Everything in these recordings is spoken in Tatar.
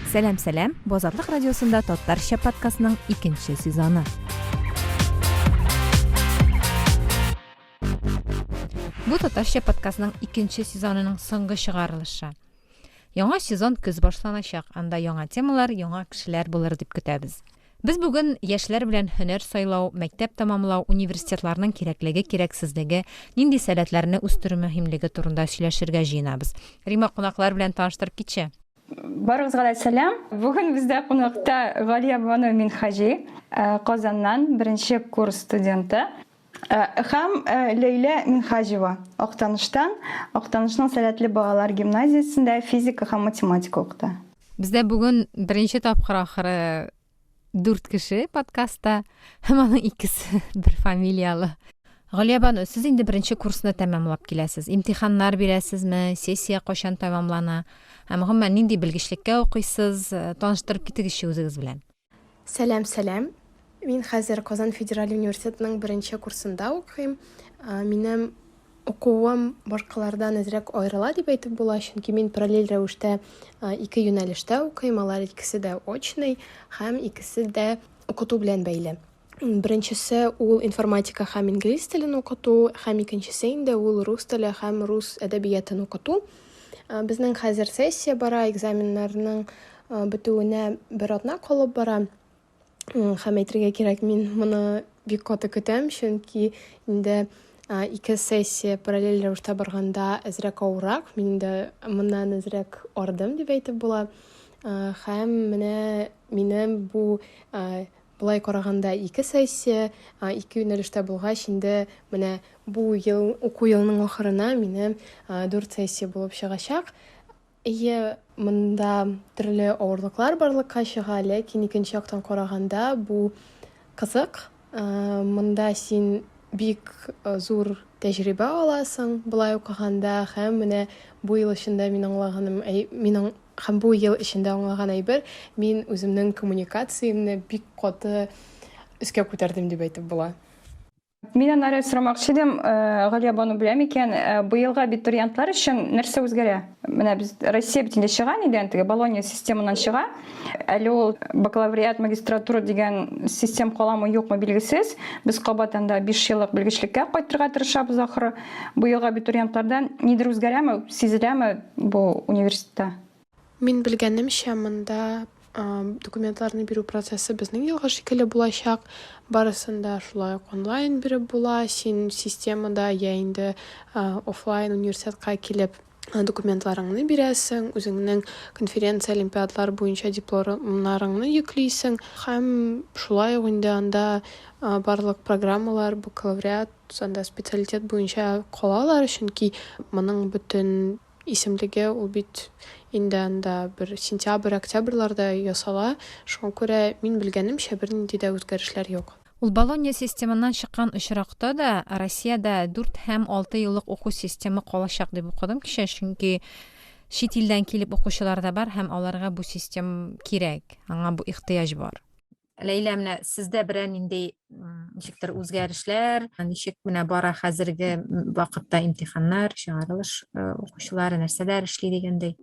Сәлам, сәлам! Бу Азатлык радиосында татарча подкастның икенче сезоны. Бу татарча подкастның икенче сезонының соңгы чыгарылышы. Яңа сезон көз башланачак, анда яңа темалар, яңа кешеләр булыр дип көтәбез. Без бүген яшьләр белән һөнәр сайлау, мәктәп тәмамлау, университетларның кирәклеге, кирәксезлеге, нинди сәләтләрне үстерү мөһимлеге турында сөйләшергә җыенабыз. Рима, кунаклар белән таныштырып китче. Барыгызга да сәлам! Бүген бездә кунакта Галиябану Минһаҗи, Казаннан, беренче курс студенты. Һәм Ләйлә Минһаҗева, Актаныштан, Актанышның сәләтле балалар гимназиясендә физика һәм математика укыта. Бездә бүген беренче тапкыр ахыры дүрт кеше подкастта һәм аның икесе бер фамилиялы. Галиябану, сез инде беренче курсны тәмамлап киләсез. Имтиханнар бирәсезме? Сессия кайчан тәмамлана? Һәм гомумән нинди белгечлеккә укыйсыз? Таныштырып китегезче үзегез белән. Сәлам, сәлам. Мин хәзер Казан федераль университетының беренче курсында укыйм. Минем укуым башкалардан әзрәк аерыла дип әйтеп була, чөнки мин параллель рәвештә ике юнәлештә укыйм, алар икесе дә очный һәм икесе дә укыту белән бәйле. Беренчесе ул информатика һәм инглиз телен укыту, һәм икенчесе инде ул рус теле һәм рус әдәбиятын укыту. Безнең хәзер сессия бара, экзаменнарның бетүенә бер атна калып бара. Һәм әйтергә кирәк, мин моны бик каты көтәм, чөнки инде ике сессия параллель рәвештә барганда әзрәк авыррак, мин инде моннан әзрәк ардым дип әйтеп була. Һәм менә минем бу Болай караганда ике сессия, ике юнәлештә булгач, инде менә бу ел, уку елының ахырына минем дүрт сессия булып чыгачак. Әйе, монда төрле авырлыклар барлыкка чыга, ләкин икенче яктан караганда бу кызык. Монда син бик зур тәҗрибә аласың болай укыганда һәм менә бу ел эчендә мин аңлаганым, мин Һәм бу ел эчендә аңлаган әйбер, мин үземнең коммуникациямне бик каты өскә күтәрдем дип әйтеп була. Мин аннары сорамакчы идем, э, Галия Бану белә микән, э, быелгы абитуриентлар өчен нәрсә үзгәрә? Менә без Россия бит инде чыга нидән, теге Болонья системыннан чыга. Әле ул бакалавриат, магистратура дигән систем каламы, юкмы билгесез. Без кабат анда 5 еллык белгечлеккә кайтырга тырышабыз ахры. Быелгы абитуриентлардан нидер үзгәрәме, сизеләме? Бу университетта. Мин белгәнемчә, монда документларны бирү процессы безнең елгы шикелле булачак. Барысын да шулай ук онлайн биреп була. Син системада я инде офлайн университетка килеп документларыңны бирәсең, үзеңнең конференция, олимпиадалар буенча дипломнарыңны йөклисең һәм шулай ук инде анда барлык программалар, бакалавриат, Анда специалитет буенча калалар, чөнки моның бөтен исемлеге ул бит инде анда бер сентябрь, октябрьларда ясала. Шуңа күрә, мин белгәнемчә, бернинди дә үзгәрешләр юк. Ул Болонья системыннан чыккан очракта да Россиядә дүрт һәм алты еллык уку системы калачак дип укыдым кичә, чөнки чит илдән килеп укучылар да бар һәм аларга бу систем кирәк, аңа бу ихтыяҗ бар. Ләйлә, менә сездә берәр нинди ничектер үзгәрешләр, ничек менә бара хәзерге вакытта имтиханнар, чыгарылыш э, укучылары нәрсәләр эшли дигәндәй?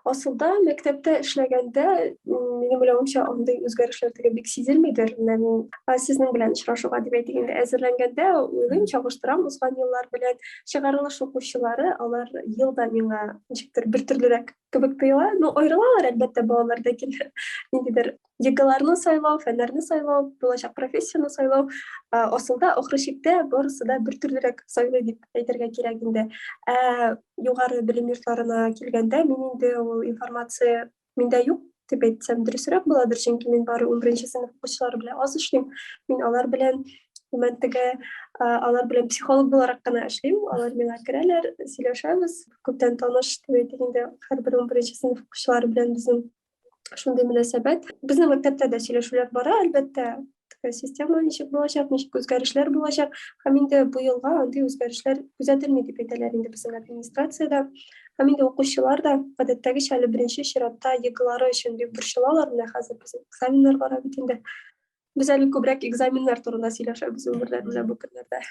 Асылда мәктәптә эшләгәндә, минем уйлавымча, андый үзгәрешләр теге бик сизелмидер. Менә мин сезнең белән очрашуга дип әйтик инде әзерләнгәндә уйлыйм, чагыштырам узган еллар белән. Чыгарылыш укучылары, алар ел да миңа ничектер бертөрлерәк кебек тоела. Ну, аерылалар, әлбәттә, балалар, ләкин ниндидер ЕГЭларны сайлау, фәннәрне сайлау, булачак профессияне сайлау, асылда ахыр чиктә барысы да бер төрлерәк сайлый дип әйтергә кирәк инде. Ә югары белем йортларына килгәндә, мин инде ул информация миндә юк дип әйтсәм дөресрәк буладыр, чөнки мин бары 11 сыйныф укучылары белән аз эшлим. Мин алар белән гомумән теге алар белән психолог буларак кына эшлим. Алар миңа керәләр, сөйләшәбез. Күптән таныш дип әйтик инде, һәрбер 11 сыйныф укучылары белән безнең шундый мөнәсәбәт. Безнең мәктәптә дә сөйләшүләр бара, әлбәттә, система ничек булачак, ничек үзгәрешләр булачак. Һәм инде бу елга андый үзгәрешләр күзәтелми дип әйтәләр инде безнең администрациядә. Һәм инде укучылар да гадәттәгечә әле беренче чиратта ЕГЭлары өчен бик борчылалар. Менә хәзер безнең экзаменнар бара бит инде. Без әле күбрәк экзаменнар турында сөйләшәбез өмерләр белән бу көннәрдә.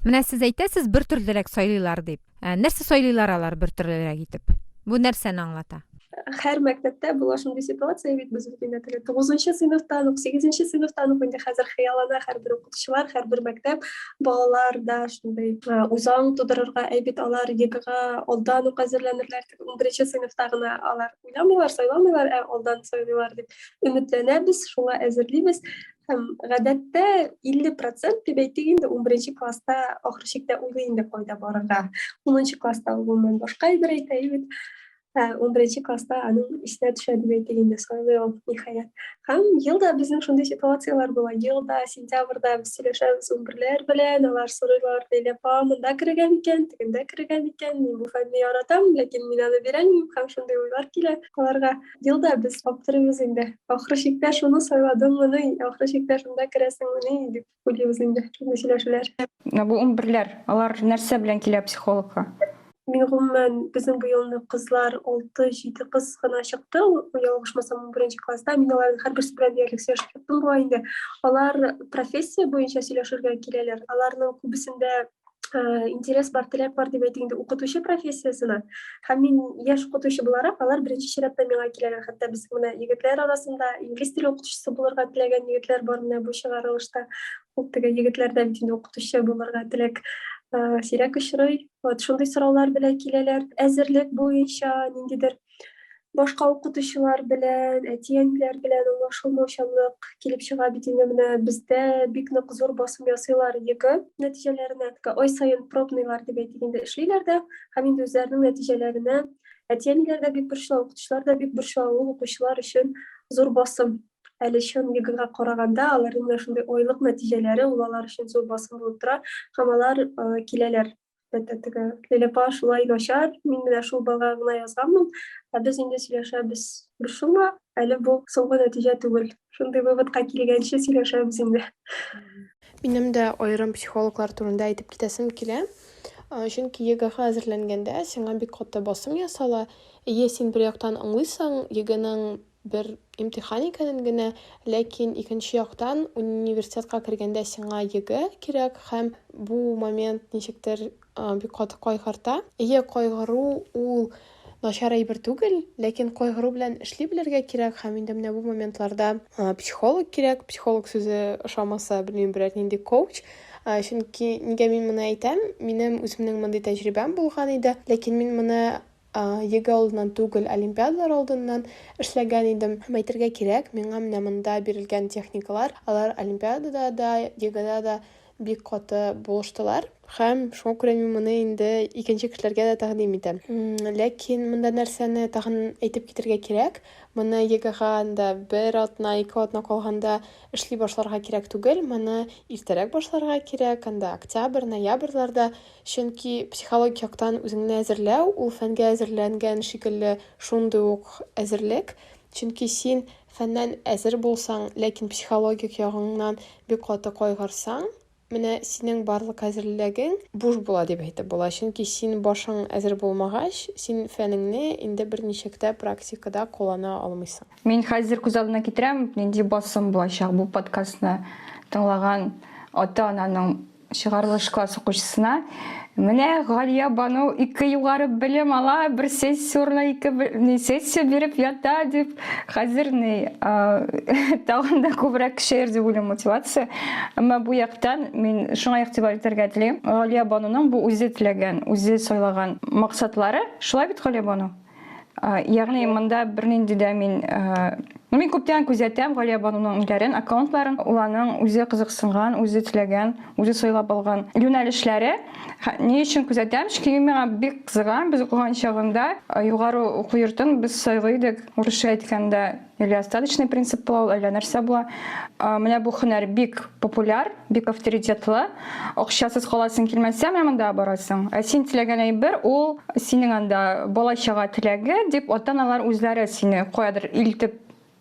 Менә сез әйтәсез, бер төрлерәк сайлыйлар дип. Ә, нәрсә сайлыйлар алар бер төрлерәк итеп? Бу нәрсәне аңлата? Һәр мәктәптә була шундый ситуация бит, без бит инде теге 9 сыйныфтан ук, 8 сыйныфтан ук инде хәзер хыяллана һәрбер укытучылар, һәрбер мәктәп балалар да шундый үзаң тудырырга, әй бит алар ЕГЭга алдан ук әзерләнерләр, 11 сыйныфта гына алар уйламыйлар, сайламыйлар, ә алдан сайлыйлар дип өметләнәбез, шуңа әзерлибез. Һәм гадәттә 50% дип әйтик инде 11 класста ахыр чиктә уйлый инде кайда барырга. 10 класста ул гомумән башка әйбер әйтә бит. Ә 11 класста аның исенә төшә дип әйтик инде, сайлый ул ниһаять. Һәм ел да безнең шундый ситуацияләр була. Ел да сентябрьдә без сөйләшәбез унберләр белән, алар сорыйлар, Ләйлә апа, монда керергә микән, тегендә керергә микән, мин бу фәнне яратам, ләкин мин аны бирәлмим, һәм шундый уйлар килә аларга. Ел да без аптырыйбыз инде. Ахыр чиктә шуны сайладыңмыни, ахыр чиктә шунда керәсеңмени дип уйлыйбыз инде, шундый сөйләшүләр. Менә бу унберләр, алар нәрсә белән килә психологка? Мин гомумән безнең бу елны кызлар 6-7 кыз гына чыкты, ялгышмасам, 11 класста. Мин аларның һәрберсе белән диярлек сөйләшеп чыктым бугай инде. Алар профессия буенча сөйләшергә киләләр. Аларның күбесендә интерес бар, теләк бар дип әйтик инде укытучы профессиясенә. Һәм мин яшь укытучы буларак, алар беренче чиратта миңа киләләр. Хәтта без менә егетләр арасында инглиз теле укытучысы булырга теләгән егетләр бар менә бу чыгарылышта. Ул теге егетләрдә бит инде укытучы булырга теләк сирәк очрый. Вот шундый сораулар белән киләләр. Әзерлек буенча ниндидер башка укытучылар белән, әти-әниләр белән аңлашылмаучанлык килеп чыга бит инде менә бездә бик нык зур басым ясыйлар ЕГЭ нәтиҗәләренә. Ай саен пробныйлар дип әйтик инде эшлиләр дә һәм инде үзләренең нәтиҗәләренә әти-әниләр дә бик борчыла, укытучылар да бик борчыла. Ул укучылар өчен зур басым. Әле чын ЕГЭга караганда аларның менә шундый айлык нәтиҗәләре ул алар өчен зур басым булып тора һәм алар киләләр. Әлбәттә, теге Ләйлә апа шулай начар, мин менә шул балга гына язганмын, ә без инде сөйләшәбез. Борчылма, әле бу соңгы нәтиҗә түгел. Шундый выводка килгәнче сөйләшәбез инде. Минем дә аерым психологлар турында әйтеп китәсем килә. Чөнки ЕГЭга әзерләнгәндә сиңа бик каты басым ясала. Әйе, син бер яктан аңлыйсың, ЕГЭның бер имтихан икәнен генә, ләкин икенче яктан университетка кергәндә сиңа ЕГЭ кирәк һәм бу момент ничектер бик каты кайгырта. Әйе, кайгыру ул начар әйбер түгел, ләкин кайгыру белән эшли белергә кирәк һәм инде менә бу моментларда психолог кирәк. Психолог сүзе ошамаса, белмим, берәр нинди коуч. Чөнки нигә мин моны әйтәм? Минем үземнең мондый тәҗрибәм булган иде, ләкин мин моны ЕГЭ алдыннан түгел, олимпиадалар алдыннан эшләгән идем. Һәм әйтергә кирәк, миңа менә монда бирелгән техникалар, алар олимпиадада да, ЕГЭда да бик каты булыштылар. Һәм шуңа күрә мин моны инде икенче кешеләргә дә тәкъдим итәм. Ләкин монда нәрсәне тагын әйтеп китәргә кирәк, моны ЕГЭга анда бер атна, ике атна калганда эшли башларга кирәк түгел, моны иртәрәк башларга кирәк, анда октябрь, ноябрьләрдә. Чөнки психологик яктан үзеңне әзерләү, ул фәнгә әзерләнгән шикелле шундый ук әзерлек. Чөнки син фәннән әзер булсаң, ләкин психологик ягыңнан бик каты кайгырсаң, менә синең барлык әзерлегең буш була дип әйтеп була. Чөнки син башың әзер булмагач, син фәнеңне инде берничек тә практикада куллана алмыйсың. Мин хәзер күз алдына китерәм, нинди басым булачак бу подкастны тыңлаган ата-ананың Чыгарылыш класс укучысына менә Галия Бану ике югары белем ала, бер сессия урынына ике ни сессия биреп ята дип, хәзер ни тагын да күбрәк көчәер дип уйлыйм мотивация. Әмма бу яктан мин шуңа игътибар итәргә телим. Галия Бануның бу үзе теләгән, үзе сайлаган максатлары. Шулай бит, Галия Бану? Ягъни монда бернинди дә мин ну мин күптән күзәтәм Галия Бануның ниләрен, аккаунтларын. Ул аның үзе кызыксынган, үзе теләгән, үзе сайлап алган юнәлешләре. Ни өчен күзәтәм? Чөнки миңа бик кызыган. Без укыган чагында югары уку йортын без сайлый идек. Урысча әйткәндә, Или остаточный принцип була ул, әллә нәрсә була. Менә бу һөнәр бик популяр, бик авторитетлы. Акчасыз каласың килмәсә, менә монда барасың. Ә син теләгән әйбер ул синең анда бала-чага теләге дип ата-аналар үзләре сине каядыр илтеп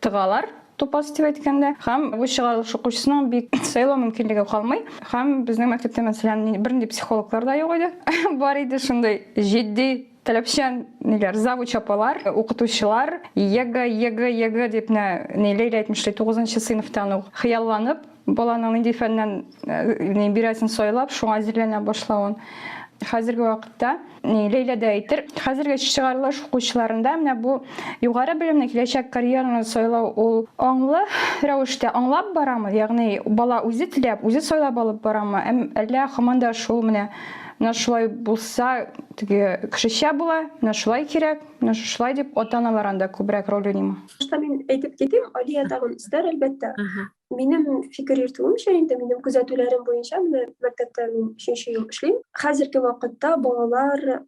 тыгалар, тупас дип әйткәндә. Һәм бу чыгарылыш укучысының бик сайлау мөмкинлеге калмый. Һәм безнең мәктәптә, мәсәлән, бернинди психологлар да юк иде. Бар иде шундый җитди Таләпчән ниләр, завуч апалар, укытучылар ЕГЭ, ЕГЭ, ЕГЭ дип менә ни Ләйлә әйтмешли, тугызынчы сыйныфтан ук хыялланып, баланың нинди фәннән ни бирәсен сайлап, шуңа әзерләнә башлавын. Хәзерге вакытта, Ләйлә дә әйтер, хәзерге чыгарылыш укучыларында менә бу югары белемне, киләчәк карьераны сайлау ул аңлы рәвештә аңлап барамы, ягъни бала үзе теләп, үзе сайлап алып барамы, әллә һаман да шул менә менә шулай булса, теге кешечә була, менә шулай кирәк, менә шушылай дип ата-аналар анда күбрәк роль уйныймы? Башта мин әйтеп китим, Алия тагын өстәр, әлбәттә. Минем фикер йөртүемчә инде, минем күзәтүләрем буенча, менә мәктәптә мин өченче ел эшлим. Хәзерге вакытта балалар э,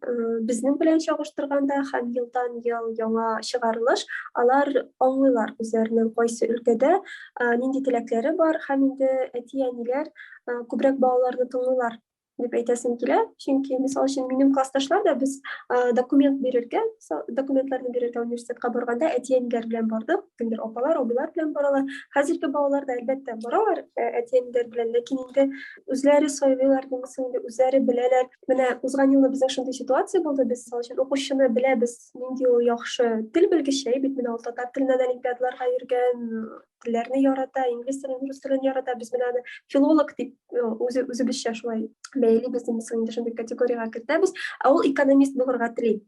безнең белән чагыштырганда һәм елдан-ел яңа чыгарылыш, алар аңлыйлар үзләренең кайсы өлкәдә э, нинди теләкләре бар һәм инде әти-әниләр э, күбрәк балаларны тыңлыйлар дип әйтәсем килә. Чөнки, мисал өчен, минем классташлар да без документ бирергә, документларны бирергә университетка барганда әти-әниләр белән бардык, кемдер апалар, абыйлар белән баралар. Хәзерге балалар да әлбәттә баралар әти-әниләр белән, ләкин инде үзләре сайлыйлар, димсең инде үзләре беләләр. Менә узган елны безнең шундый ситуация булды, без мисал өчен укучыны беләбез, нинди ул яхшы тел белгече, бит менә ул татар теленнән олимпиадаларга йөргән, телләрне ярата, инглиз телен, рус телен ярата. Без менә аны филолог дип э, үзе үзебезчә шулай бәялибез, димсең, инде шундый категориягә кертәбез. Ә ул экономист булырга тели.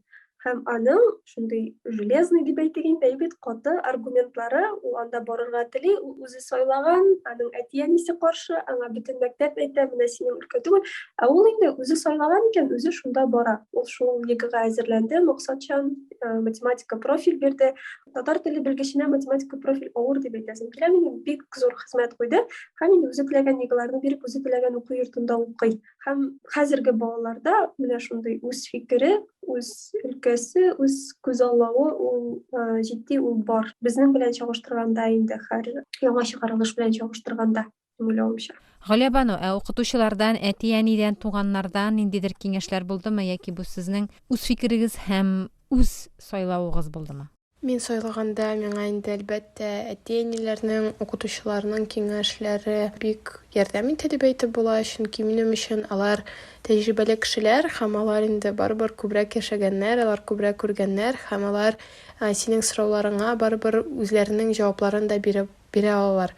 Һәм аның шундый железный дип әйтик инде, бит каты аргументлары, ул анда барырга тели, ул үзе сайлаган, аның әти-әнисе каршы, аңа бөтен мәктәп әйтә, менә синең өлкә түгел. Ә ул инде үзе сайлаган икән, үзе шунда бара. Ул шул ЕГЭга әзерләнде, максатчан э, математика профиль бирде. Татар теле белгеченә математика профиль авыр дип әйтәсем килә. Минем бик зур хезмәт куйды. Һәм инде үзе теләгән ЕГЭларны биреп, үзе теләгән уку йортында укый. Һәм хәзерге балаларда менә шундый үз фикере, үз өлкәсе, үз күзаллавы ул э, җитди ул бар. Безнең белән чагыштырганда инде хәр яңа чыгарылыш белән чагыштырганда. уйлавымча. Галиябану, ә укытучылардан, әти-әнидән, туганнардан ниндидер киңәшләр булдымы яки бу сезнең үз фикерегез һәм үз сайлавыгыз булдымы? Мин сайлаганда миңа инде, әлбәттә, әти-әниләрнең, укытучыларның киңәшләре бик ярдәм итте дип әйтеп була, чөнки минем өчен алар тәҗрибәле кешеләр һәм алар инде барыбер күбрәк яшәгәннәр, алар күбрәк күргәннәр һәм алар синең сорауларыңа барыбер үзләренең җавапларын да биреп Бирә алалар.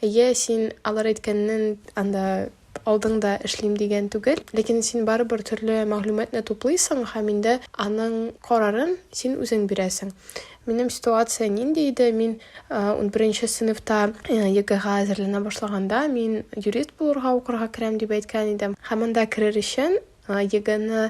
Әйе, син алар әйткәннен анда алдың да эшлим дигән түгел, ләкин син барыбер төрле мәгълүматны туплыйсың һәм инде аның карарын син үзең бирәсең. Минем ситуация нинди иде, мин унберенче сыйныфта ЕГЭга әзерләнә башлаганда, мин юрист булырга укырга керәм дип әйткән идем. Һәм анда керер өчен ЕГЭны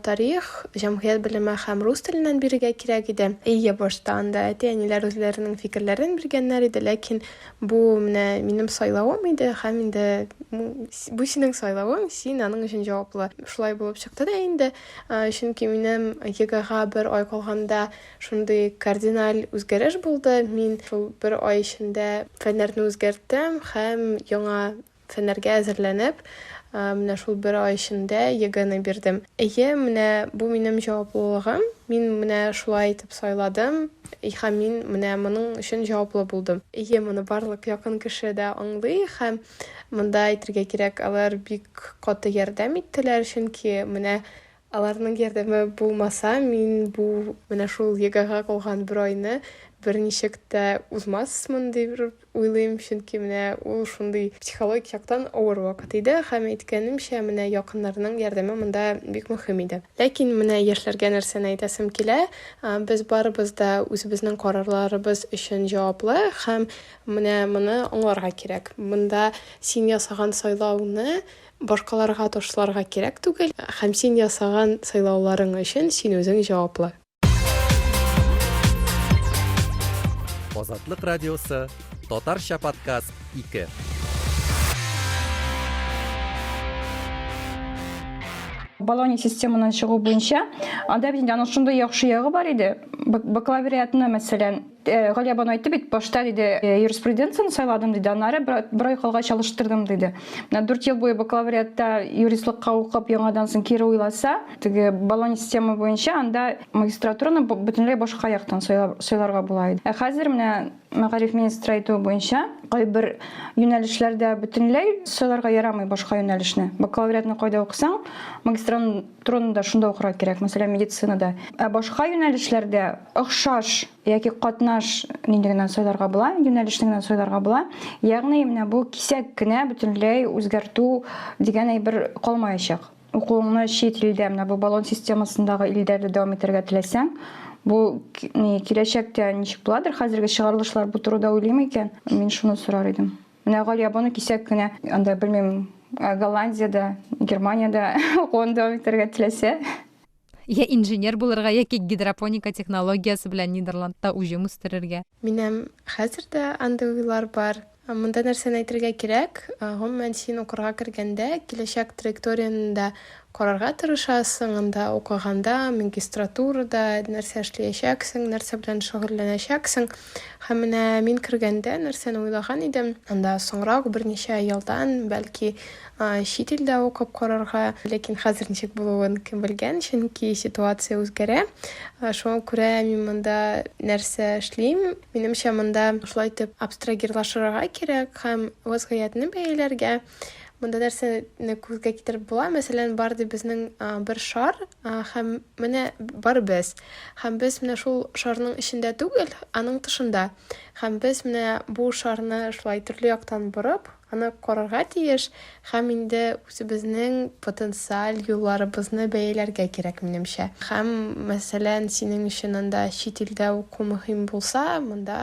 тарих, җәмгыять белеме һәм рус теленнән бирергә кирәк иде. Әйе, башта анда әти-әниләр үзләренең фикерләрен биргәннәр иде, ләкин бу менә минем сайлавым иде һәм инде бу синең сайлавың, син аның өчен җаваплы. Шулай булып чыкты да инде, чөнки минем ЕГЭга бер ай калганда шундый кардиналь үзгәреш булды. Мин шул бер ай эчендә фәннәрне үзгәрттем һәм яңа Фәннәргә әзерләнеп, менә шул бер ай эчендә ЕГЭны бирдем. Әйе, менә бу минем җаваплылыгым, мин менә шулай итеп сайладым һәм мин менә моның өчен җаваплы булдым. Әйе, моны барлык якын кеше дә аңлый һәм монда әйтергә кирәк, алар бик каты ярдәм иттеләр, чөнки менә Аларның ярдәме булмаса, мин бу менә шул ЕГЭга калган бер айны берничек тә узмасмын дип уйлыйм, чөнки менә ул шундый психологик яктан авыр вакыт иде һәм әйткәнемчә, менә якыннарның ярдәме монда бик мөһим иде. Ләкин менә яшьләргә нәрсәне әйтәсем килә, без барыбыз да үзебезнең карарларыбыз өчен җаваплы һәм менә моны аңларга кирәк. Монда син ясаган сайлауны Башкаларга ташларга кирәк түгел һәм син ясаган сайлауларың өчен син үзең җаваплы. Азатлык радиосы, татарча подкаст 2. Болония системыннан чыгу буенча, анда бит инде аның шундый яхшы ягы бар иде. Бакалавриатны, мәсәлән, Э, Галия апаны әйтте бит, башта диде, э, юриспруденцияне сайладым диде, аннары бер ай калгач алыштырдым диде. Менә 4 ел буе бакалавриатта юристлыкка укып, яңадан соң кире уйласа, теге Болонья система буенча анда магистратураны бөтенләй башка яктан сайларга була иде. Ә хәзер менә мәгариф министры әйтүе буенча, кайбер юнәлешләрдә бөтенләй сайларга ярамый башка юнәлешне. Бакалавриатны кайда укысаң, магистратураны да шунда укырга кирәк, мәсәлән, медицинада. Ә башка юнәлешләрдә охшаш яки катнаш нинди генә сайларга була, юнәлешне генә сайларга була. Ягъни менә бу кисәк кенә бөтенләй үзгәртү дигән әйбер калмаячак. укуыңны чит илдә, менә бу баллон системасындагы илдә дә дәвам итәргә теләсәң, бу ни киләчәктә ничек буладыр, хәзерге чыгарылышлар бу турыда уйлыймы икән? Мин шуны сорар идем. Менә Галия Бану кисәк кенә анда, белмим, Голландиядә, Германиядә укуын дәвам итәргә теләсә. Я инженер булырга яки гидропоника технологиясе белән Нидерландта уҗым үстерергә. Минем хәзер дә андый уйлар бар. Монда нәрсәне әйтергә кирәк, гомумән, син укырга кергәндә, киләчәк траекторияне дә карарга тырышасың, анда укыганда, магистратурада нәрсә эшләячәксең, нәрсә белән шөгыльләнәчәксең. Һәм менә мин кергәндә нәрсәне уйлаган идем, анда соңрак, берничә елдан, бәлки, чит илдә укып карарга, ләкин хәзер ничек булуын кем белгән, чөнки ситуация үзгәрә. Шуңа күрә мин монда нәрсә эшлим? Минемчә, монда шулай итеп абстрагирлашырга кирәк һәм вазгыятьне бәяләргә. Монда нәрсәне күзгә китереп була? Мәсәлән, бар ди безнең бер шар, һәм менә бар без. Һәм без менә шул шарның эчендә түгел, аның тышында. Һәм без менә бу шарны шулай төрле яктан борып, Аны карарга тиеш һәм инде үзебезнең потенциаль юлларыбызны бәяләргә кирәк, минемчә. Һәм, мәсәлән, синең өчен анда чит илдә уку мөһим булса, монда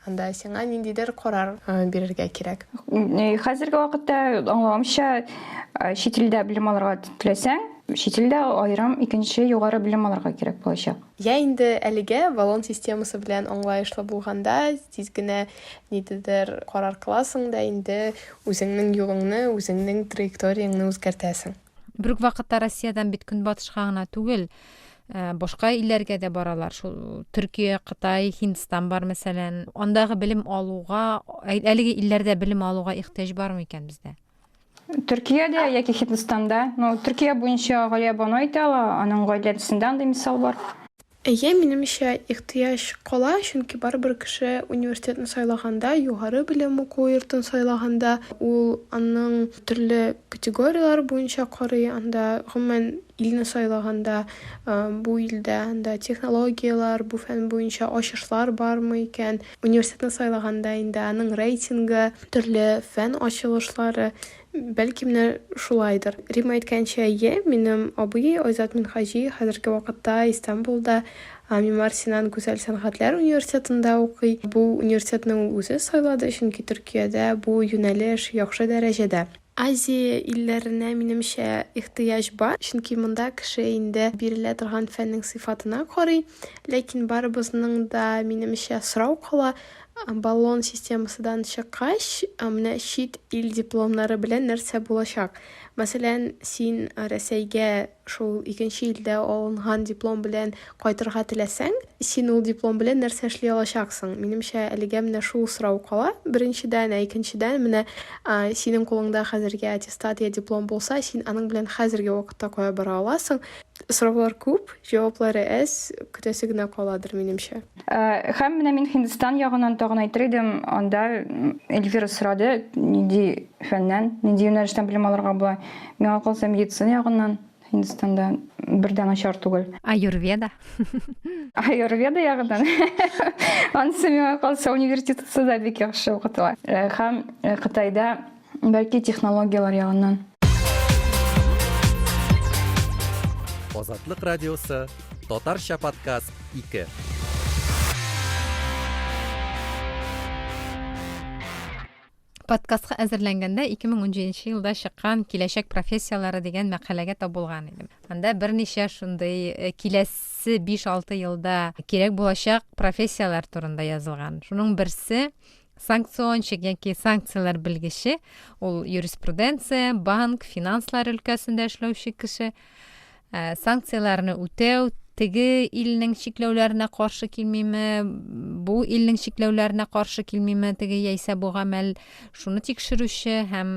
анда сиңа ниндидер карар бирергә кирәк. Хәзерге вакытта, аңлавымча, чит илдә белем алырга теләсәң, чит илдә аерым икенче югары белем алырга кирәк булачак. Я инде әлегә баллон системасы белән аңлаешлы булганда, тиз генә ниндидер карар кыласың да инде үзеңнең юлыңны, үзеңнең траекторияңне үзгәртәсең. Бер үк вакытта Россиядән бит көнбатышка гына түгел, э, башка илләргә дә баралар. Шул Төркия, Кытай, Һиндстан бар мәсәлән. Андагы белем алуга, әлеге илләрдә белем алуга ихтыяҗ бармы икән бездә? Төркиядә яки Һиндстанда. Ну, Төркия буенча Галия Бану әйтә ала, аның гаиләсендә андый мисал бар. Әйе, минемчә, ихтыяҗ кала, чөнки барыбер кеше университетны сайлаганда, югары белем уку йортын сайлаганда, ул аның төрле категорияләр буенча карый, анда, гомумән, илне сайлаганда, бу илдә анда технологияләр, бу фән буенча ачышлар бармы икән, университетны сайлаганда инде аның рейтингы, төрле фән ачылышлары, бәлки менә шулайдыр. Римма әйткәнчә, әйе, минем абый Айзат Минһаҗи хәзерге вакытта Истанбулда Мимар Синан Гүзәл сәнгатьләр университетында укый. Бу университетны ул үзе сайлады, чөнки Төркиядә бу юнәлеш яхшы дәрәҗәдә. Азия илләренә, минемчә, ихтыяҗ бар, чөнки монда кеше инде бирелә торган фәннең сыйфатына карый. Ләкин барыбызның да, минемчә, сорау кала, Баллон системасыдан чыккач, менә чит ил дипломнары белән нәрсә булачак? Мәсәлән, син Рәсәйгә шул икенче илдә алынган диплом белән кайтырга теләсәң, син ул диплом белән нәрсә эшли алачаксың? Минемчә, әлегә менә шул сорау кала, беренчедән, ә икенчедән, менә синең кулыңда хәзергә аттестат я диплом булса, син аның белән хәзерге вакытта кая бара аласың? Сораулар күп, җаваплары әз, көтәсе генә каладыр, минемчә. Һәм менә мин Һиндстан ягыннан тагын әйтер идем, анда Эльвира сорады, нинди фәннән, нинди юнәлештән белем алырга була. Миңа калса, медицина ягыннан Һиндстанда бер дә начар түгел. Аюрведа. Аюрведа ягыннан. Анысы миңа калса, университетта да бик яхшы укытыла. Һәм Кытайда бәлки технологияләр ягыннан. Азатлык радиосы, татарча подкаст 2. Подкастка әзерләнгәндә 2017 елда чыккан Киләчәк профессияләре дигән мәкаләгә тап булган идем. Анда берничә шундый э, киләсе 5-6 елда кирәк булачак профессияләр турында язылган. Шуның берсе санкционщик яки санкцияләр белгече, ул юриспруденция, банк, финанслар өлкәсендә эшләүче кеше. Э, санкцияләрне үтәү, теге илнең чикләүләренә каршы килмиме, бу илнең чикләүләренә каршы килмиме, теге яисә бу гамәл, шуны тикшерүче һәм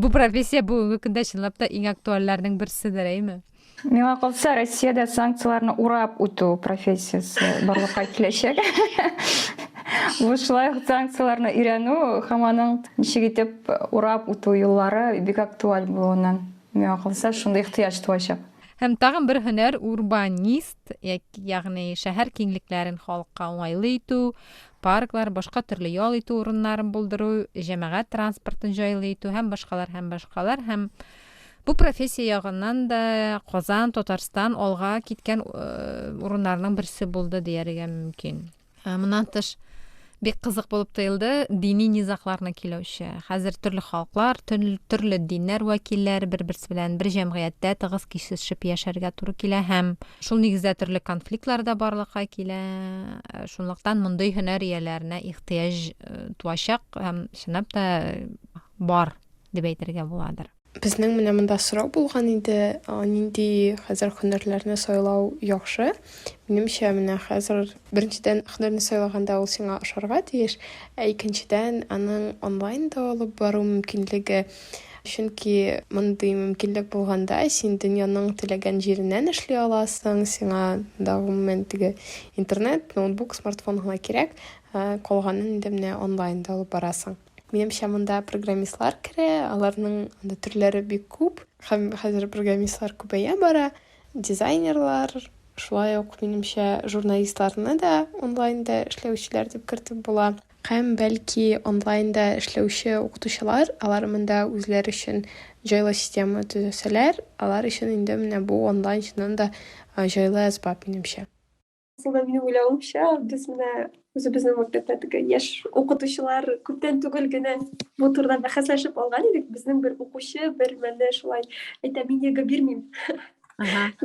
бу профессия бүгенге көндә чынлап та иң актуальләрнең берседер, әйме? Миңа калса, Россиядә санкцияләрне урап үтү профессиясе барлыкка киләчәк. Бу шулай ук санкцияләрне өйрәнү һәм аның ничек итеп урап үтү юллары бик актуаль булуыннан. Миңа калса, шундый ихтыяҗ туачак. Һәм тагын бер һөнәр урбанист, ягъни шәһәр киңлекләрен халыкка уңайлы итү, парклар, башка төрле ял итү урыннарын булдыру, җәмәгать транспортын җайлы итү һәм башкалар һәм башкалар һәм. Бу профессия ягыннан да Казан, Татарстан алга киткән э, урыннарның берсе булды дияргә мөмкин. Э, моннан тыш, бик кызык булып тоелды дини низагларны килүче. Хәзер төрле халыклар, төрле диннәр вәкилләре бер-берсе белән бер җәмгыятьтә тыгыз кисешеп яшәргә туры килә һәм шул нигездә төрле конфликтлар да барлыкка килә. Э, шунлыктан мондый һөнәр ияләренә ихтыяҗ э, туачак һәм чынлап та бар дип әйтергә буладыр. Безнең менә монда сорау булган иде, нинди хәзер һөнәрләрне сайлау яхшы? Минемчә, менә хәзер беренчедән һөнәрне сайлаганда ул сиңа ошарга тиеш, ә икенчедән аның онлайн да алып бару мөмкинлеге. Чөнки мондый мөмкинлек булганда син дөньяның теләгән җиреннән эшли аласың, сиңа да гомумән теге интернет, ноутбук, смартфон гына кирәк, калганын инде менә онлайн да алып барасың. Минемчә, монда программистлар керә, аларның анда төрләре бик күп һәм хәзер программистлар күбәя бара, дизайнерлар, шулай ук, минемчә, журналистларны да онлайнда эшләүчеләр дип кертеп була. Һәм, бәлки, онлайнда эшләүче укытучылар, алар монда үзләре өчен җайлы система төзесәләр, алар өчен инде менә бу онлайн чыннан да җайлы әсбап, минемчә. Асылда минем уйлавымча, без менә үзебезнең мәктәптә теге яшь укытучылар күптән түгел генә бу турыда бәхәсләшеп алган идек. Безнең бер укучы бер мәлне шулай әйтә, мин ЕГЭ бирмим.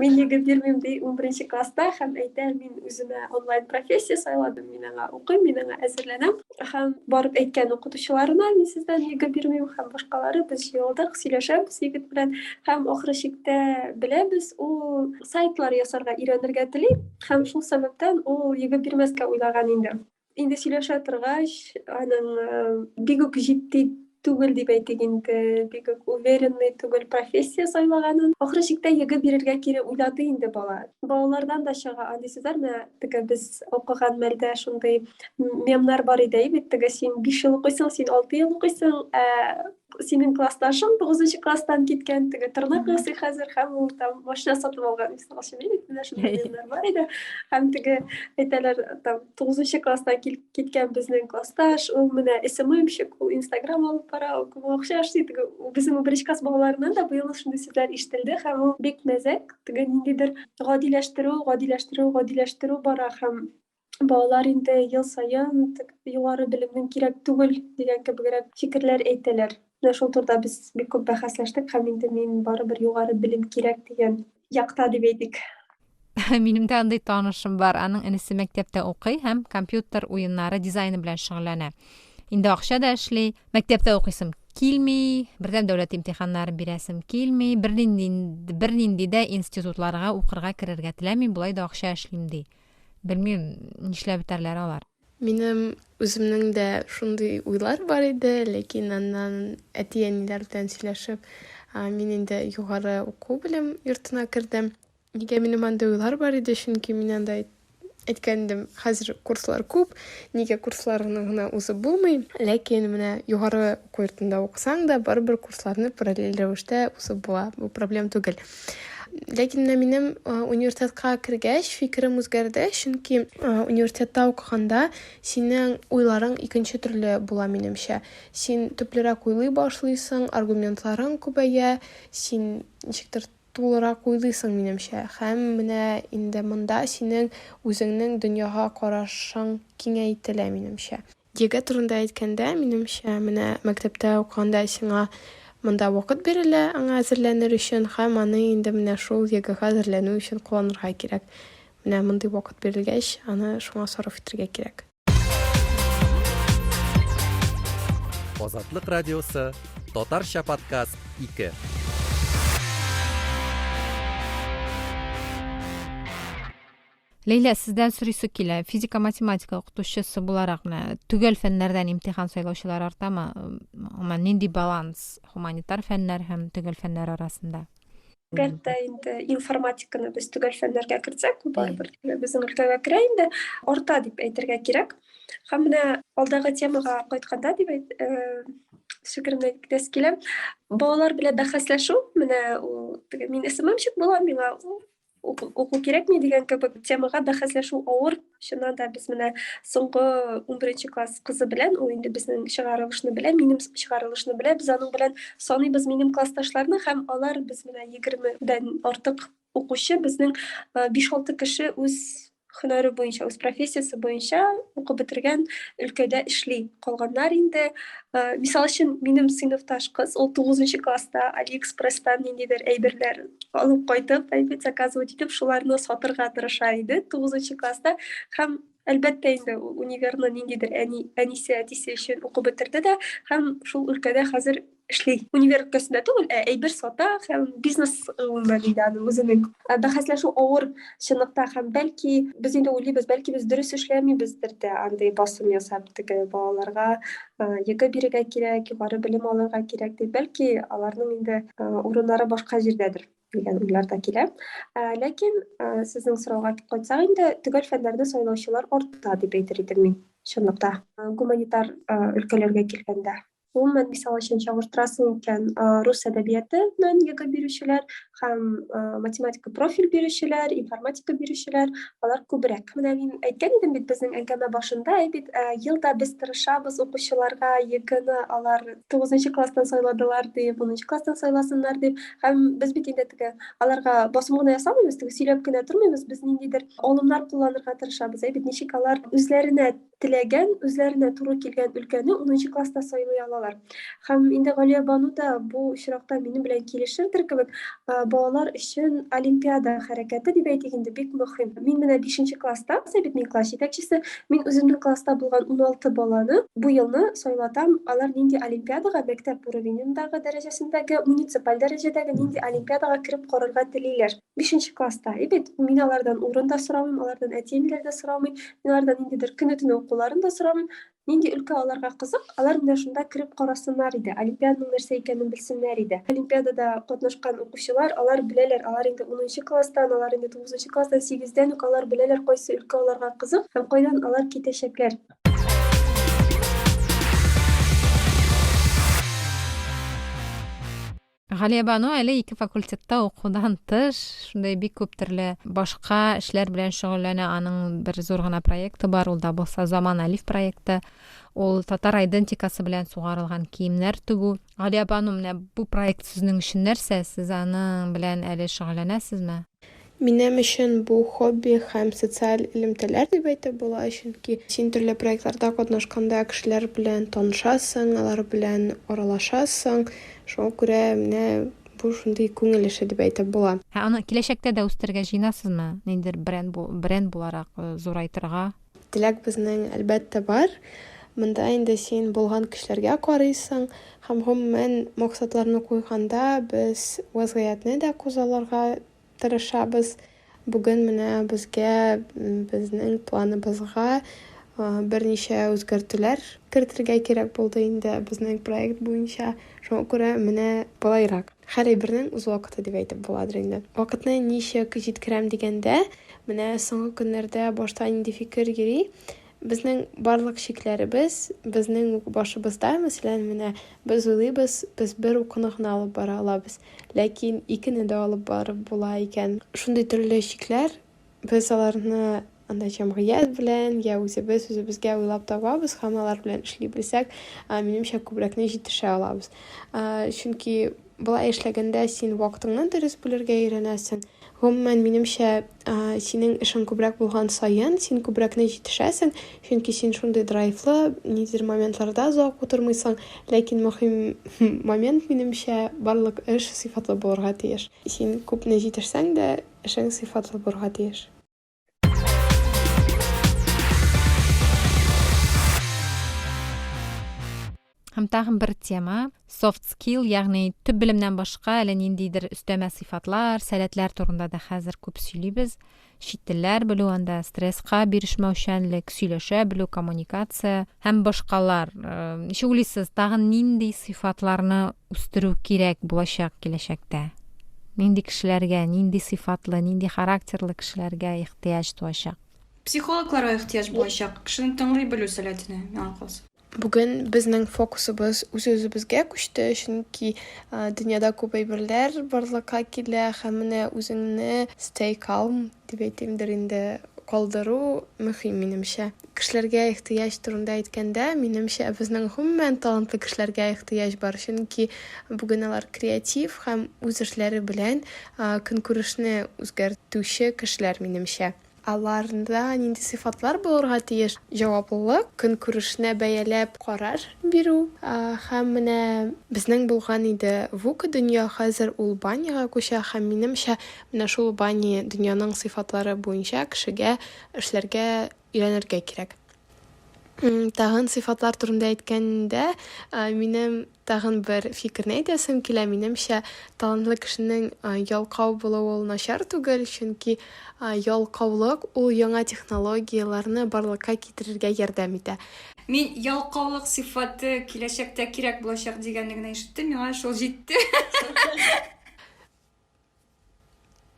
Мин ЕГЭ бирмим ди 11 класста һәм әйтә, мин үземә онлайн профессия сайладым, мин аңа укыйм, мин аңа әзерләнәм. Һәм барып әйткән укытучыларына, мин сездән ЕГЭ бирмим һәм башкалары, без җыелдык, сөйләшәбез егет белән һәм ахыры чиктә беләбез, ул сайтлар ясарга өйрәнергә тели һәм шул сәбәптән ул ЕГЭ бирмәскә уйлаган инде. Инде сөйләшә торгач, аның э, бик үк җитди түгел дип әйтик инде, бик үк уверенный түгел профессия сайлаганын. Ахыры чиктә ЕГЭ бирергә кире уйлады инде бала. Балалардан да чыга андый сүзләр, менә теге без укыган мәлдә шундый мемнар бар иде бит, теге син 5 ел укыйсың, син 6 ел укыйсың, ә синең классташың тугызынчы класстан киткән, теге тырнак ясый хәзер һәм ул там машина сатып алган, мисал өчен, бит менә шундый мемнар бар иде. Һәм теге әйтәләр, там тугызынчы класстан киткән безнең классташ, ул менә СММщик, ул Инстаграм алып бара, ул күп акча эшли. Теге безнең беренче класс балаларыннан да быел шундый сүзләр ишетелде һәм ул бик мәзәк, теге ниндидер гадиләштерү, гадиләштерү, гадиләштерү бара һәм балалар инде ел саен югары белемнең кирәк түгел дигән кебегрәк фикерләр әйтәләр. Менә шул турыда без бик күп бәхәсләштек һәм инде мин барыбер югары белем кирәк дигән якта дип әйтик. Минем дә андый танышым бар. Аның энесе мәктәптә укый һәм компьютер уеннары дизайны белән шөгыльләнә. Инде акча да эшли. Мәктәптә укыйсым килми, бердәм дәүләт имтиханнарын бирәсем килми, бернинди бернинди дә институтларга укырга керергә теләмим, болай да акча эшлим, ди. Белмим, нишләп бетәрләр алар. Минем үземнең дә шундый уйлар бар иде, ләкин аннан әти-әниләр белән сөйләшеп, мин инде югары уку белем йортына кердем. Нигә минем андый уйлар бар иде? Чөнки мин анда әйткән идем, хәзер курслар күп, нигә курсларны гына узып булмый? Ләкин менә югары уку йортында укысаң да, барыбер курсларны параллель рәвештә узып була, бу проблем түгел. Ләкин менә минем университетка кергәч фикерем үзгәрде, чөнки университетта укыганда синең уйларың икенче төрле була, минемчә. Син төплерәк уйлый башлыйсың, аргументларың күбәя, син ничектер тулырак уйлыйсың, минемчә. Һәм менә инде монда синең үзеңнең дөньяга карашың киңәйтелә, минемчә. ЕГЭ турында әйткәндә, минемчә, менә мәктәптә укыганда сиңа монда вакыт бирелә аңа әзерләнер өчен һәм аны инде менә шул ЕГЭга әзерләнү өчен кулланырга кирәк. Менә мондый вакыт бирелгәч, аны шуңа сарыф итәргә кирәк. Азатлык радиосы, татарча подкаст 2. Ләйлә, сездән сорыйсы килә. Физика-математика укытучысы буларак, менә төгәл фәннәрдән имтихан сайлаучылар артамы? Гомумән, нинди баланс һуманитар фәннәр һәм төгәл фәннәр арасында? Әгәр дә инде информатиканы без төгәл фәннәргә кертсәк, бу барыбер безнең өлкәгә керә инде, арта дип әйтергә кирәк. Һәм менә алдагы темага кайтканда дип әйт, э, фикеремне әйтәсе килә. Балалар белән бәхәсләшү, менә ул теге мин СММщик булам, миңа уку кирәкми дигән кебек темага бәхәсләшү авыр. Чыннан да без менә соңгы 11 класс кызы белән, ул инде безнең чыгарылышны белә, минем чыгарылышны белә, без аның белән саныйбыз минем классташларны һәм алар без менә 20дән артык укучы, безнең 5-6 кеше үз һөнәре буенча, үз профессиясе буенча укып бетергән өлкәдә эшли. Калганнар инде, мисал өчен, минем сыйныфташ кыз, ул 9 класста Алиэкспресстан ниндидер әйберләр алып кайтып, әйбер заказывать итеп, шуларны сатырга тырыша иде 9 класста. Һәм әлбәттә инде ул универны ниндидер әни, әнисе, әтисе өчен укып бетерде дә һәм шул өлкәдә хәзер эшли. Универ өлкәсендә түгел, ә әйбер сата һәм бизнес гомумән инде аның үзенең. Бәхәсләшү авыр чынлыкта һәм бәлки без инде уйлыйбыз, бәлки без дөрес эшләмибездер дә, андый басым ясап теге балаларга ЕГЭ бирергә кирәк, югары белем алырга кирәк дип, бәлки аларның инде урыннары башка җирдәдер дигән уйлар да килә. Ләкин сезнең сорауга кайтсак инде, төгәл фәннәрне сайлаучылар арта дип әйтер идем мин, чынлыкта. Гуманитар өлкәләргә килгәндә. Гомумән, мисал өчен, чагыштырасың икән, рус әдәбиятыннан ЕГЭ бирүчеләр һәм математика профиль бирүчеләр, информатика бирүчеләр, алар күбрәк. Менә мин әйткән идем бит безнең әңгәмә башында, әй бит, елда без тырышабыз укучыларга ЕГЭны алар 9 класстан сайладылар дип, 10 класстан сайласыннар дип. Һәм без бит инде теге аларга басым гына ясамыйбыз, теге сөйләп кенә тормыйбыз, без ниндидер алымнар кулланырга тырышабыз. Әй бит, ничек алар үзләренә теләгән, үзләренә туры килгән өлкәне унынчы класста сайлый алалар. Һәм инде Галиябану да бу очракта минем белән килешердер кебек, балалар өчен олимпиада хәрәкәте дип әйтик инде бик мөһим. Мин менә бишенче класста, бит мин класс җитәкчесе, мин үземнең класста булган 16 баланы бу елны сайлатам, алар нинди олимпиадага, мәктәп уровенендагы дәрәҗәсендәге, муниципаль дәрәҗәдәге нинди олимпиадага кереп карарга телиләр. Бишенче класста. И бит мин алардан урын да сорамыйм, алардан әти-әниләр дә сорамый, мин алардан ниндидер көне-төне укуларын да сорамыйм. Нинди өлкә аларга кызык, алар менә шунда кереп карасыннар иде, олимпиаданың нәрсә икәнен белсеннәр иде. Олимпиадада катнашкан укучылар, алар беләләр, алар инде унынчы класстан, алар инде тугызынчы класстан, сигездән үк алар беләләр кайсы өлкә аларга кызык һәм кайдан алар китәчәкләр. Галиябану әле ике факультетта укудан тыш, шундый бик күп төрле башка эшләр белән шөгыльләнә. Аның бер зур гына проекты бар, ул да булса Заман Әлиф проекты. Ул татар айдентикасы белән сугарылган киемнәр тегү. Галиябану, менә бу проект сезнең өчен нәрсә? Сез аның белән әле шөгыльләнәсезме? Минем өчен бу хобби һәм социаль элемтәләр дип әйтеп була, чөнки син төрле проектларда катнашканда кешеләр белән танышасың, алар белән аралашасың. Шуңа күрә менә бу шундый күңел эше дип әйтеп була. Ә аны киләчәктә дә үстерергә җыенасызмы? Ниндидер бренд бренд буларак зурайтырга? Теләк безнең, әлбәттә, бар. Монда инде син булган кешеләргә карыйсың һәм гомумән максатларны куйганда без вәзгыятьне дә күзалларга тырышабыз. Бүген менә безгә безнең планыбызга берничә үзгәртүләр кертергә кирәк булды инде безнең проект буенча. Шуңа күрә менә болайрак. Һәр әйбернең үз вакыты дип әйтеп буладыр инде. Вакытны ничек җиткерәм дигәндә, менә соңгы көннәрдә башта нинди фикер йөри, безнең барлык чикләребез безнең үк башыбызда, мәсәлән, менә без уйлыйбыз, без бер укуны гына алып бара алабыз, ләкин икене дә алып барып була икән. Шундый төрле чикләр, без аларны анда җәмгыять белән я үзебез үзебезгә уйлап табабыз һәм алар белән эшли белсәк, минемчә, күбрәкне җитешә алабыз. Чөнки болай эшләгәндә син вакытыңны дөрес бүлергә өйрәнәсең. Гомумән, минемчә, синең эшең күбрәк булган саен, син күбрәкне җитешәсең, чөнки син шундый драйвлы, ниндидер моментларда озак утырмыйсың. Ләкин мөһим момент, минемчә, барлык эш сыйфатлы булырга тиеш. Син күпне җитешсәң дә, эшең сыйфатлы булырга тиеш. Һәм тагын бер тема soft skill, ягъни төп белемнән башка әле ниндидер өстәмә сыйфатлар, сәләтләр турында да хәзер күп сөйлибез. Чит телләр белү, анда стресска бирешмәүчәнлек, сөйләшә белү, коммуникация һәм башкалар. Э, ничек уйлыйсыз, тагын нинди сыйфатларны үстерү кирәк булачак киләчәктә? Нинди кешеләргә, нинди сыйфатлы, нинди характерлы кешеләргә ихтыяҗ туачак? Психологларга ихтыяҗ булачак, кешене тыңлый белү сәләтенә, миңа калса. Бүген безнең фокусыбыз үз-үзебезгә күчте, чөнки дөньяда күп әйберләр барлыкка килә һәм менә үзеңне stay calm дип әйтимдер инде, калдыру мөһим, минемчә. Кешеләргә ихтыяҗ турында әйткәндә, минемчә, безнең гомумән талантлы кешеләргә ихтыяҗ бар, чөнки бүген алар креатив һәм үз эшләре белән көнкүрешне үзгәртүче кешеләр, минемчә. Аларда нинди сыйфатлар булырга тиеш? Җаваплылык, көнкүрешне бәяләп карар бирү. Һәм менә безнең булган иде VUCA дөнья, хәзер ул Банига күчә һәм минемчә, менә шул Бани дөньяның сыйфатлары буенча кешегә эшләргә өйрәнергә кирәк. Тагын сыйфатлар турында әйткәндә, минем Тагын бер фикерне әйтәсем килә, минемчә, талантлы кешенең ялкау булуы ул начар түгел, чөнки ялкаулык ул яңа технологияләрне барлыкка китерергә ярдәм итә. Мин ялкаулык сыйфаты киләчәктә кирәк булачак дигәнне генә ишеттем, миңа шул җитте.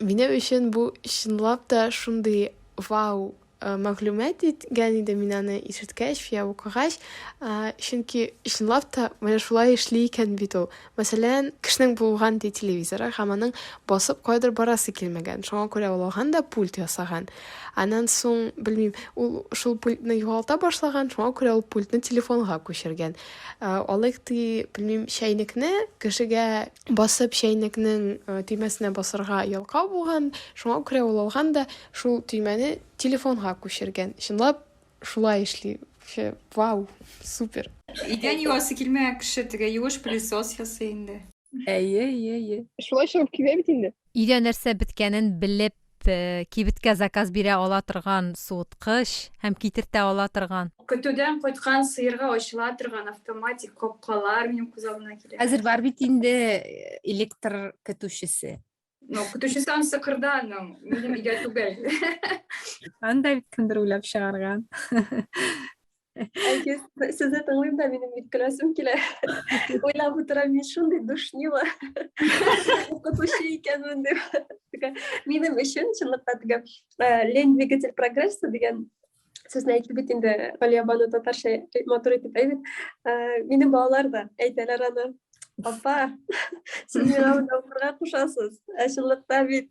Минем өчен бу чынлап та шундый вау мәгълүмат иткән иде мин аны ишеткәч я укыгач. Чөнки чынлап та менә шулай эшли икән бит ул. Мәсәлән, кешенең булган ди телевизоры һәм аның басып каядыр барасы килмәгән. Шуңа күрә ул алган да пульт ясаган. Аннан соң, белмим, ул шул пультны югалта башлаган, шуңа күрә ул пультны телефонга күчергән. Алыйк ди, белмим, чәйнекне кешегә басып чәйнекнең төймәсенә басарга ялкау булган, шуңа күрә ул алган да шул төймәне телефонга күчергән. Чынлап шулай эшли. Вообще, вау, супер. Идән юасы килмәгән кеше теге юеш пылесос ясый инде. Әйе, әйе, әйе. Шулай чыгып килә бит инде. Өйдә нәрсә беткәнен белеп кибеткә заказ бирә ала торган суыткыч һәм китертә ала торган. Көтүдән кайткан сыерга ачыла торган автоматик капкалар минем күз алдына килә. Хәзер бар бит инде электр көтүчесе. Ну, көтүчесе анысы кырда аның, минем өйдә түгел. Аны да бит кемдер уйлап чыгарган. Әйе, сезне тыңлыйм да, минем бит көләсем килә. Уйлап утырам, мин шундый душнила. Укытучы икәнмен дип. Минем өчен чынлыкта теге лень двигатель прогресса дигән сүзне әйтте бит инде Галия Бану татарча матур итеп әйбит. Минем балалар да әйтәләр аны. Апа, сез миңа монда укырга кушасыз. Ә чынлыкта бит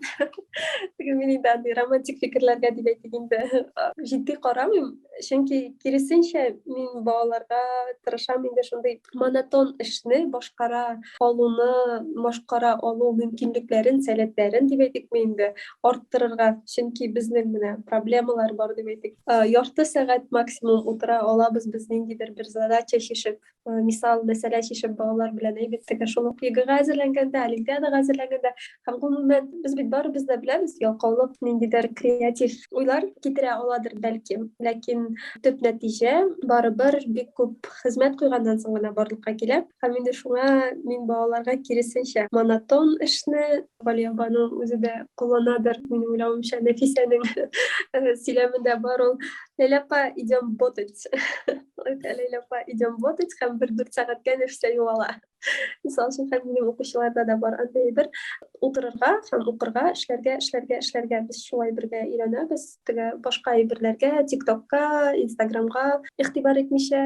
теге мин инде андый романтик фикерләргә дип әйтик инде җитди карамыйм. Чөнки киресенчә мин балаларга тырышам инде шундый монотон эшне башкара алуны, башкара алу мөмкинлекләрен, сәләтләрен дип әйтикме инде арттырырга. Чөнки безнең менә проблемалар бар дип әйтик. Ярты сәгать максимум утыра алабыз без ниндидер бер задача чишеп. Мисал, мәсьәлә чишеп балалар белән әйбәт теге шул ук ЕГЭга әзерләнгәндә, олимпиадага әзерләнгәндә һәм гомумән без бит барыбыз да беләбез, ялкаулык ниндидер креатив уйлар китерә аладыр бәлки, ләкин төп нәтиҗә барыбер бик күп хезмәт куйганнан соң гына барлыкка килә. Һәм инде шуңа мин балаларга киресенчә монотон эшне Галия Бану үзе дә кулланадыр, минем уйлавымча, Нәфисәнең сөйләмендә бар ул. Ләйлә апа, идем ботать. Ләйлә апа, идем ботать һәм бер дүрт сәгатькә Нәфисә югала. Мисал өчен, һәм минем укучыларда да бар андый әйбер. Утырырга һәм укырга, эшләргә, эшләргә, эшләргә. Без шулай бергә өйрәнәбез. Теге башка әйберләргә, ТикТокка, Инстаграмга игътибар итмичә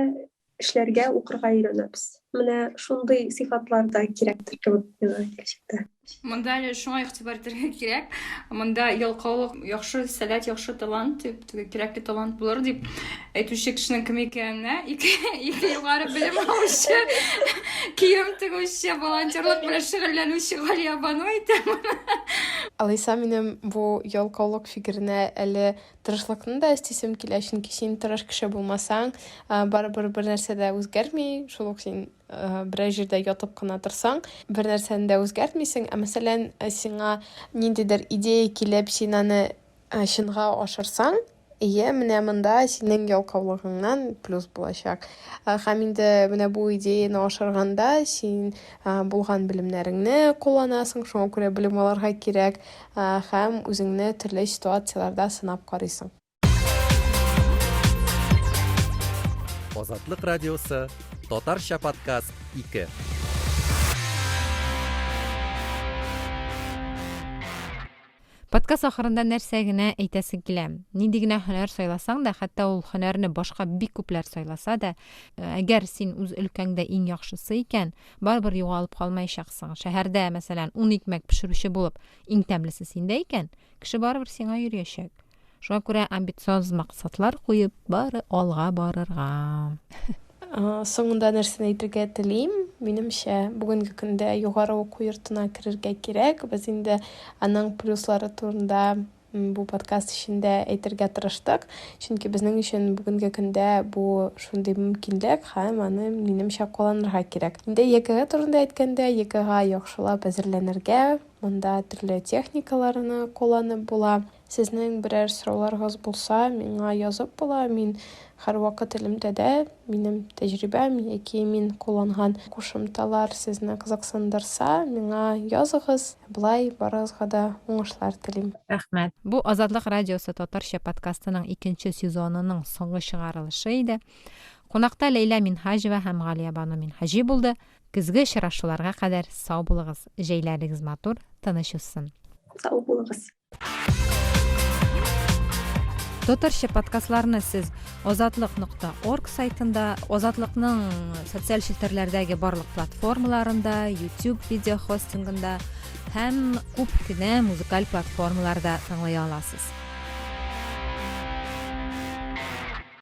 эшләргә, укырга өйрәнәбез. Менә шундый сыйфатлар да кирәктер кебек миңа киләчәктә. Монда әле шуңа игътибар итәргә кирәк. Монда ялкаулык яхшы сәләт, яхшы талант дип, теге кирәкле талант булыр дип әйтүче кешенең кем икәненә ике, ике югары белем алучы, кием тегүче, волонтерлык белән шөгыльләнүче Галия Бану әйтә моны. Алайса минем бу ялкаулык фикеренә әле Тырышлыкны да өстисем килә, чөнки син тырыш кеше булмасаң, барыбер бер нәрсә дә үзгәрми, шул ук син берәр җирдә ятып кына торсаң, бер нәрсәне дә үзгәртмисең. Ә мәсәлән, сиңа ниндидер идея килеп, син аны чынга ашырсаң, ие, менә монда синең ялкаулыгыңнан плюс булачак. Һәм инде менә бу идеяне ашырганда син булган белемнәреңне кулланасың, шуңа күрә белем алырга кирәк. Һәм үзеңне төрле ситуацияләрдә сынап карыйсың. Азатлык радиосы, татарча подкаст 2. Подкаст ахырында нәрсә генә әйтәсең килә? Нинди генә һөнәр сайласаң да, хәтта ул һөнәрне башка бик күпләр сайласа да, әгәр син үз өлкәңдә иң яхшысы икән, барыбер югалып калмаячаксың. Шәһәрдә, мәсәлән, ун икмәк пешерүче булып, иң тәмлесе синдә икән, кеше барыбер сиңа йөриячәк. Шуңа күрә амбициоз максатлар куеп, бары алга барырга. Соңында нәрсәне әйтергә телим? Минемчә, бүгенге көндә югары уку йортына керергә кирәк. Без инде аның плюслары турында бу подкаст эчендә әйтергә тырыштык. Чөнки безнең өчен бүгенге көндә бу шундый мөмкинлек һәм аны, минемчә, кулланырга кирәк. Инде ЕГЭ турында әйткәндә, ЕГЭга яхшылап әзерләнергә, монда төрле техникаларны кулланып була. Сезнең берәр сорауларыгыз булса, миңа язып була, мин һәрвакыт элемтәдә, минем тәҗрибәм яки мин кулланган кушымталар сезне кызыксындырса, миңа языгыз. Болай барыгызга да уңышлар телим. Рәхмәт. Бу Азатлык радиосы татарча подкастының икенче сезонының соңгы чыгарылышы иде. Кунакта Ләйлә Минһаҗева һәм Галиябану Минһаҗи булды. Көзге очрашуларга кадәр сау булыгыз, җәйләрегез матур, тыныч узсын. Сау булыгыз. Татарча подкастларны сез азатлык.орг сайтында, Азатлыкның социаль челтәрләрдәге барлык платформаларында, YouTube видео хостингында һәм күп кенә музыкаль платформаларда тыңлый аласыз.